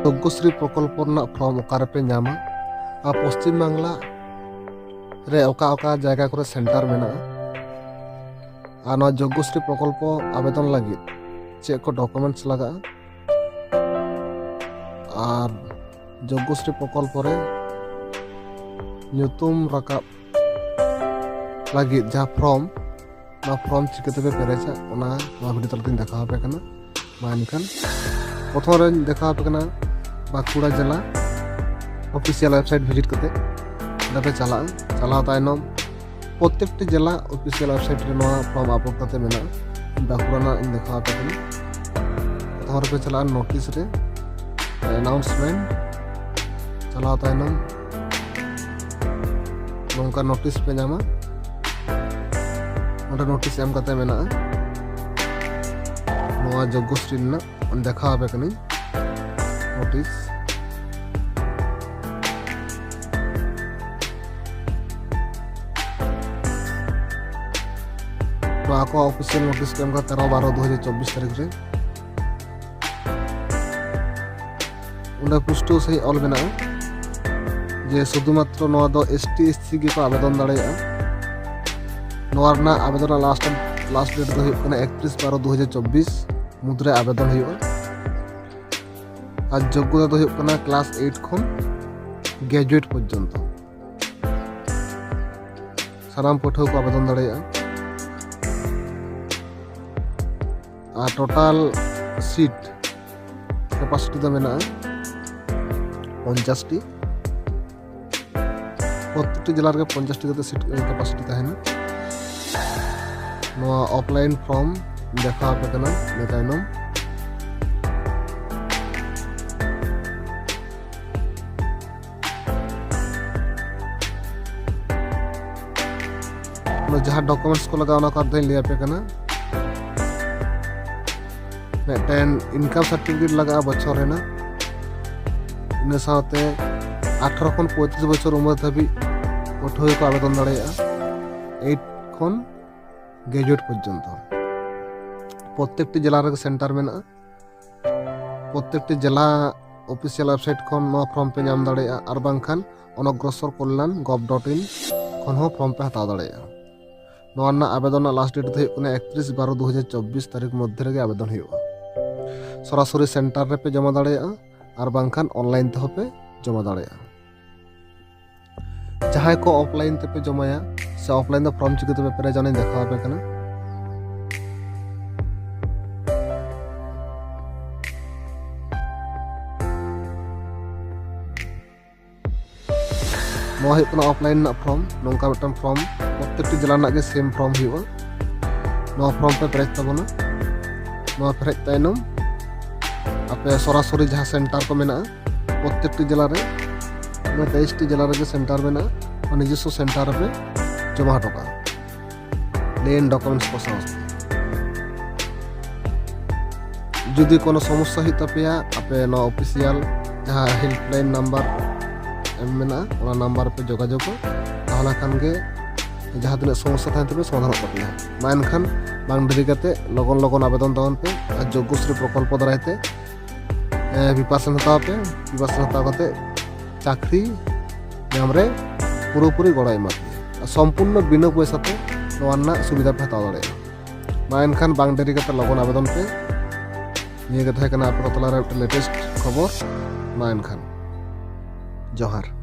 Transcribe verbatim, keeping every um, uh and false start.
ᱡᱳᱜᱽᱜᱚᱥᱨᱤ ᱯᱨᱚᱠᱚᱞᱯᱚ ᱨᱮᱱᱟᱜ ᱯᱷᱨᱚᱢ ᱚᱠᱟ ᱨᱮᱯᱮ ᱧᱟᱢᱟ ᱟᱨ ᱯᱚᱥᱪᱤᱢ ᱵᱟᱝᱞᱟ ᱨᱮ ᱚᱠᱟ ᱚᱠᱟ ᱡᱟᱭᱜᱟ ᱠᱚᱨᱮ ᱥᱮᱱᱴᱟᱨ ᱢᱮᱱᱟᱜᱼᱟ, ᱟᱨ ᱱᱚᱣᱟ ᱡᱳᱜᱽᱜᱚᱥᱨᱤ ᱯᱨᱚᱠᱚᱞᱯᱚ ᱟᱵᱮᱫᱚᱱ ᱞᱟᱹᱜᱤᱫ ᱪᱮᱫ ᱠᱚ ᱰᱚᱠᱩᱢᱮᱱᱴᱥ ᱞᱟᱜᱟᱜᱼᱟ, ᱟᱨ ᱡᱳᱜᱽᱜᱚᱥᱨᱤ ᱯᱨᱚᱠᱚᱞᱯᱚ ᱨᱮ ᱧᱩᱛᱩᱢ ᱨᱟᱠᱟᱵ ᱞᱟᱹᱜᱤᱫ ᱡᱟᱦᱟᱸ ᱯᱷᱨᱚᱢ, ᱚᱱᱟ ᱯᱷᱨᱚᱢ ᱪᱤᱠᱟᱹ ᱛᱮᱯᱮ ᱯᱮᱨᱮᱡᱟ, ᱚᱱᱟ ᱱᱚᱣᱟ ᱵᱷᱤᱰᱤᱭᱳ ᱛᱟᱞᱟᱛᱮᱧ ᱫᱮᱠᱷᱟᱣ ᱟᱯᱮ ᱠᱟᱱᱟ᱾ ᱢᱟ ᱮᱱᱠᱷᱟᱱ ᱯᱨᱚᱛᱷᱚᱢ ᱨᱮᱧ ᱫᱮᱠᱷᱟᱣ ᱟᱯᱮ ᱠᱟᱱᱟ ᱵᱟᱸᱠᱩᱲᱟ ᱡᱮᱞᱟ ᱚᱯᱷᱤᱥᱤᱭᱟᱞ ᱣᱮᱵᱥᱟᱭᱤᱴ ᱵᱷᱤᱡᱤᱴ ᱠᱟᱛᱮ ᱚᱸᱰᱮ ᱯᱮ ᱪᱟᱞᱟᱜᱼᱟ᱾ ᱪᱟᱞᱟᱣ ᱛᱟᱭᱱᱚᱢ ᱯᱨᱚᱛᱛᱮᱠᱴᱤ ᱡᱮᱞᱟ ᱚᱯᱷᱤᱥᱤᱭᱟᱞ ᱣᱮᱵᱥᱟᱭᱤᱴ ᱨᱮ ᱱᱚᱣᱟ ᱯᱷᱨᱚᱢ ᱟᱯᱞᱳᱰ ᱠᱟᱛᱮ ᱢᱮᱱᱟᱜᱼᱟ᱾ ᱵᱟᱸᱠᱩᱲᱟ ᱨᱮᱱᱟᱜ ᱤᱧ ᱫᱮᱠᱷᱟᱣ ᱟᱯᱮ ᱠᱟᱱᱟ᱾ ᱯᱨᱚᱛᱷᱚᱢ ᱨᱮᱯᱮ ᱪᱟᱞᱟᱜᱼᱟ ᱱᱳᱴᱤᱥ ᱨᱮ, ᱟᱱᱟᱣᱩᱱᱥᱢᱮᱱᱴ᱾ ᱪᱟᱞᱟᱣ ᱛᱟᱭᱱᱚᱢ ᱱᱚᱝᱠᱟ ᱱᱳᱴᱤᱥ ᱯᱮ ᱧᱟᱢᱟ᱾ ᱚᱸᱰᱮ ᱱᱳᱴᱤᱥ ᱮᱢ ᱠᱟᱛᱮ ᱢᱮᱱᱟᱜᱼᱟ ᱱᱚᱣᱟ ᱡᱳᱜᱽᱜᱚᱥᱨᱤ ᱨᱮᱱᱟᱜ, ᱚᱸᱰᱮ ᱫᱮᱠᱷᱟᱣ ᱟᱯᱮ ᱠᱟᱹᱱᱟᱹᱧ ᱱᱳᱴᱤᱥ᱾ ᱱᱚᱣᱟ ᱟᱠᱚᱣᱟᱜ ᱚᱯᱷᱤᱥᱤᱭᱟᱞ ᱱᱳᱴᱤᱥ ᱠᱚ ᱮᱢ ᱠᱟᱫᱟ ᱛᱮᱨᱚ ᱵᱟᱨᱚ ᱫᱩ ᱦᱟᱡᱟᱨ ᱪᱚᱵᱵᱤᱥ ᱛᱟᱹᱨᱤᱠᱷ ᱨᱮ᱾ ᱚᱸᱰᱮ ᱯᱩᱥᱴᱟᱹᱣ ᱥᱟᱺᱦᱤᱡ ᱚᱞ ᱢᱮᱱᱟᱜᱼᱟ ᱡᱮ ᱥᱩᱫᱷᱩᱢᱟᱛᱨᱚ ᱱᱚᱣᱟ ᱫᱚ ᱮᱥ ᱴᱤ ᱮᱥ ᱥᱤ ᱜᱮᱠᱚ ᱟᱵᱮᱫᱚᱱ ᱫᱟᱲᱮᱭᱟᱜᱼᱟ᱾ ᱱᱚᱣᱟ ᱨᱮᱱᱟᱜ ᱟᱵᱮᱫᱚᱱ ᱨᱮᱱᱟᱜ ᱞᱟᱥᱴ, ᱞᱟᱥᱴ ᱰᱮᱴ ᱫᱚ ᱦᱩᱭᱩᱜ ᱠᱟᱱᱟ ᱮᱠᱛᱨᱤᱥ ᱵᱟᱨᱚ ᱫᱩ ᱦᱟᱡᱟᱨ ᱪᱚᱵᱵᱤᱥ ᱢᱩᱫᱽᱨᱮ ᱟᱵᱮᱫᱚᱱ ᱦᱩᱭᱩᱜᱼᱟ᱾ ᱟᱨ ᱡᱳᱜᱽᱜᱚᱛᱟ ᱫᱚ ᱦᱩᱭᱩᱜ ᱠᱟᱱᱟ ᱠᱞᱟᱥ ᱮᱭᱤᱴ ᱠᱷᱚᱱ ᱜᱨᱮᱡᱩᱭᱮᱴ ᱯᱚᱨᱡᱚᱱᱛᱚ ᱥᱟᱱᱟᱢ ᱯᱟᱹᱴᱷᱩᱣᱟᱹ ᱠᱚ ᱟᱵᱮᱫᱚᱱ ᱫᱟᱲᱮᱭᱟᱜᱼᱟ᱾ ᱟᱨ ᱴᱳᱴᱟᱞ ᱥᱤᱴ ᱠᱮᱯᱟᱥᱤᱴᱤ ᱫᱚ ᱢᱮᱱᱟᱜᱼᱟ ᱯᱚᱧᱪᱟᱥ ᱴᱤ᱾ ᱯᱨᱚᱛᱛᱮᱠᱴᱤ ᱡᱮᱞᱟ ᱨᱮᱜᱮ ᱯᱚᱧᱪᱟᱥ ᱴᱤ ᱠᱟᱛᱮ ᱥᱤᱴ ᱠᱮᱯᱟᱥᱤᱴᱤ ᱛᱟᱦᱮᱱᱟ᱾ ᱱᱚᱣᱟ ᱚᱯᱷᱞᱟᱭᱤᱱ ᱯᱷᱨᱚᱢ ᱫᱮᱠᱷᱟᱣ ᱟᱯᱮ ᱠᱟᱱᱟ ᱤᱱᱟᱹ ᱛᱟᱭᱱᱚᱢ᱾ ᱚᱱᱟ ᱡᱟᱦᱟᱸ ᱰᱚᱠᱩᱢᱮᱱᱴᱥ ᱠᱚ ᱞᱟᱜᱟᱜᱼᱟ, ᱚᱱᱟ ᱠᱚ ᱟᱨ ᱫᱷᱟᱣ ᱤᱧ ᱞᱟᱹᱭ ᱟᱯᱮ ᱠᱟᱱᱟ᱾ ᱢᱤᱫᱴᱮᱱ ᱤᱱᱠᱟᱢ ᱥᱟᱨᱴᱤᱯᱷᱤᱠᱮᱴ ᱞᱟᱜᱟᱜᱼᱟ ᱵᱚᱪᱷᱚᱨ ᱨᱮᱱᱟᱜ᱾ ᱤᱱᱟᱹ ᱥᱟᱶᱛᱮ ᱟᱴᱷᱨᱚ ᱠᱷᱚᱱ ᱯᱚᱸᱭᱛᱨᱤᱥ ᱵᱚᱪᱷᱚᱨ ᱩᱢᱮᱨ ᱫᱷᱟᱹᱵᱤᱡ ᱯᱟᱹᱴᱷᱩᱣᱟᱹ ᱠᱚ ᱟᱵᱮᱫᱚᱱ ᱫᱟᱲᱮᱭᱟᱜᱼᱟ, ᱮᱭᱤᱴ ᱠᱷᱚᱱ ᱜᱨᱮᱡᱩᱭᱮᱴ ᱯᱚᱨᱡᱚᱱᱛᱚ᱾ ᱯᱨᱚᱛᱛᱮᱠᱴᱤ ᱡᱮᱞᱟ ᱨᱮᱜᱮ ᱥᱮᱱᱴᱟᱨ ᱢᱮᱱᱟᱜᱼᱟ᱾ ᱯᱨᱚᱛᱛᱮᱠᱴᱤ ᱡᱮᱞᱟ ᱚᱯᱷᱤᱥᱤᱭᱟᱞ ᱣᱮᱵᱥᱟᱭᱤᱴ ᱠᱷᱚᱱ ᱱᱚᱣᱟ ᱯᱷᱨᱚᱢ ᱯᱮ ᱧᱟᱢ ᱫᱟᱲᱮᱭᱟᱜᱼᱟ, ᱟᱨ ᱵᱟᱝᱠᱷᱟᱱ ᱚᱱᱚᱜᱨᱚᱥᱚᱨ ᱠᱚᱞᱞᱟᱱ ᱜᱚᱵᱷ ᱰᱚᱴ ᱤᱱ ᱠᱷᱚᱱ ᱦᱚᱸ ᱯᱷᱨᱚᱢ ᱯᱮ ᱦᱟᱛᱟᱣ ᱫᱟᱲᱮᱭᱟᱜᱼᱟ᱾ ᱱᱚᱣᱟ ᱨᱮᱱᱟᱜ ᱟᱵᱮᱫᱚᱱ ᱨᱮᱱᱟᱜ ᱞᱟᱥᱴ ᱰᱮᱴ ᱫᱚ ᱦᱩᱭᱩᱜ ᱠᱟᱱᱟ ᱮᱠᱛᱨᱤᱥ ᱵᱟᱨᱚ ᱫᱩ ᱦᱟᱡᱟᱨ ᱪᱚᱵᱵᱤᱥ ᱛᱟᱹᱨᱤᱠᱷ ᱢᱚᱫᱽᱫᱷᱮ ᱨᱮᱜᱮ ᱟᱵᱮᱫᱚᱱ ᱦᱩᱭᱩᱜᱼᱟ᱾ ᱥᱚᱨᱟᱥᱚᱨᱤ ᱥᱮᱱᱴᱟᱨ ᱨᱮᱯᱮ ᱡᱚᱢᱟ ᱫᱟᱲᱮᱭᱟᱜᱼᱟ, ᱟᱨ ᱵᱟᱝᱠᱷᱟᱱ ᱚᱱᱞᱟᱭᱤᱱ ᱛᱮᱦᱚᱸ ᱯᱮ ᱡᱚᱢᱟ ᱫᱟᱲᱮᱭᱟᱜᱼᱟ᱾ ᱡᱟᱦᱟᱸᱭ ᱠᱚ ᱚᱯᱷᱞᱟᱭᱤᱱ ᱛᱮᱯᱮ ᱡᱚᱢᱟᱭᱟ ᱥᱮ ᱚᱯᱷᱞᱟᱭᱤᱱ ᱫᱚ ᱯᱷᱨᱚᱢ ᱪᱤᱠᱟᱹ ᱛᱮᱯᱮ ᱯᱮᱨᱮᱡᱟ, ᱚᱱᱟᱧ ᱫᱮᱠᱷᱟᱣ ᱟᱯᱮ ᱠᱟᱱᱟ᱾ ᱱᱚᱣᱟ ᱦᱩᱭᱩᱜ ᱠᱟᱱᱟ ᱚᱯᱷᱞᱟᱭᱤᱱ ᱨᱮᱱᱟᱜ ᱯᱷᱨᱚᱢ᱾ ᱱᱚᱝᱠᱟ ᱢᱤᱫᱴᱟᱝ ᱯᱷᱨᱚᱢ, ᱯᱨᱚᱛᱛᱮᱠᱴᱤ ᱡᱮᱞᱟ ᱨᱮᱱᱟᱜ ᱜᱮ ᱥᱮᱢ ᱯᱷᱨᱚᱢ ᱦᱩᱭᱩᱜᱼᱟ᱾ ᱱᱚᱣᱟ ᱯᱷᱨᱚᱢ ᱯᱮ ᱯᱮᱨᱮᱡ ᱛᱟᱵᱚᱱᱟ᱾ ᱱᱚᱣᱟ ᱯᱮᱨᱮᱡ ᱛᱟᱭᱱᱚᱢ ᱟᱯᱮ ᱥᱚᱨᱟᱥᱚᱨᱤ ᱡᱟᱦᱟᱸ ᱥᱮᱱᱴᱟᱨ ᱠᱚ ᱢᱮᱱᱟᱜᱼᱟ, ᱯᱨᱚᱛᱛᱮᱠᱴᱤ ᱡᱮᱞᱟ ᱨᱮ, ᱚᱱᱟ ᱛᱮᱭᱤᱥ ᱴᱤ ᱡᱮᱞᱟ ᱨᱮᱜᱮ ᱥᱮᱱᱴᱟᱨ ᱢᱮᱱᱟᱜᱼᱟ, ᱚᱱᱟ ᱱᱤᱡᱚᱥᱥᱚ ᱥᱮᱱᱴᱟᱨ ᱨᱮᱯᱮ ᱡᱚᱢᱟ ᱦᱚᱴᱚ ᱠᱟᱜᱼᱟ, ᱞᱮᱱ ᱰᱚᱠᱩᱢᱮᱱᱴᱥ ᱠᱚ ᱥᱟᱶᱛᱮ᱾ ᱡᱩᱫᱤ ᱠᱳᱱᱳ ᱥᱚᱢᱚᱥᱥᱟ ᱦᱩᱭᱩᱜ ᱛᱟᱯᱮᱭᱟ, ᱟᱯᱮ ᱱᱚᱣᱟ ᱚᱯᱷᱤᱥᱤᱭᱟᱞ ᱡᱟᱦᱟᱸ ᱦᱮᱞᱯᱞᱟᱭᱤᱱ ᱱᱟᱢᱵᱟᱨ ᱮᱢ ᱢᱮᱱᱟᱜᱼᱟ, ᱚᱱᱟ ᱱᱟᱢᱵᱟᱨ ᱨᱮᱯᱮ ᱡᱳᱜᱟᱡᱳᱜᱽᱼᱟ᱾ ᱛᱟᱦᱚᱞᱮ ᱠᱷᱟᱱ ᱜᱮ ᱡᱟᱦᱟᱸ ᱛᱤᱱᱟᱹᱜ ᱥᱚᱢᱚᱥᱥᱟ ᱛᱟᱦᱮᱱ ᱛᱟᱯᱮᱭᱟ, ᱥᱚᱢᱟᱫᱷᱟᱱᱚᱜ ᱛᱟᱯᱮᱭᱟ᱾ ᱢᱟ ᱮᱱᱠᱷᱟᱱ ᱵᱟᱝ ᱰᱮᱨᱤ ᱠᱟᱛᱮ ᱞᱚᱜᱚᱱ ᱞᱚᱜᱚᱱ ᱟᱵᱮᱫᱚᱱ ᱛᱟᱵᱚᱱ ᱯᱮ ᱟᱨ ᱡᱳᱜᱽᱜᱚᱥᱨᱤ ᱯᱨᱚᱠᱚᱞᱯᱚ ᱫᱟᱨᱟᱭ ᱛᱮ, ᱮ, ᱯᱨᱤᱯᱟᱨᱮᱥᱚᱱ ᱦᱟᱛᱟᱣ ᱯᱮ᱾ ᱯᱨᱤᱯᱟᱨᱮᱥᱚᱱ ᱦᱟᱛᱟᱣ ᱠᱟᱛᱮ ᱪᱟᱹᱠᱨᱤ ᱧᱟᱢ ᱨᱮ ᱯᱩᱨᱟᱹᱯᱩᱨᱤ ᱜᱚᱲᱚᱭ ᱮᱢᱟ ᱯᱮᱭᱟ᱾ ᱥᱚᱢᱯᱩᱨᱱᱚ ᱵᱤᱱᱟᱹ ᱯᱚᱭᱥᱟ ᱛᱮ ᱱᱚᱣᱟ ᱨᱮᱱᱟᱜ ᱥᱩᱵᱤᱫᱷᱟ ᱯᱮ ᱦᱟᱛᱟᱣ ᱫᱟᱲᱮᱭᱟᱜᱼᱟ᱾ ᱢᱟ ᱮᱱᱠᱷᱟᱱ ᱵᱟᱝ ᱰᱮᱨᱤ ᱠᱟᱛᱮ ᱞᱚᱜᱚᱱ ᱟᱵᱮᱫᱚᱱ ᱯᱮ᱾ ᱱᱤᱭᱟᱹ ᱜᱮ ᱛᱟᱦᱮᱸ ᱠᱟᱱᱟ ᱟᱯᱮ ᱠᱚ ᱛᱟᱞᱟᱨᱮ ᱢᱤᱫᱴᱮᱱ ᱞᱮᱴᱮᱥᱴ ᱠᱷᱚᱵᱚᱨ᱾ ᱢᱟ ᱮᱱᱠᱷᱟᱱ ᱡᱚᱦᱟᱨ᱾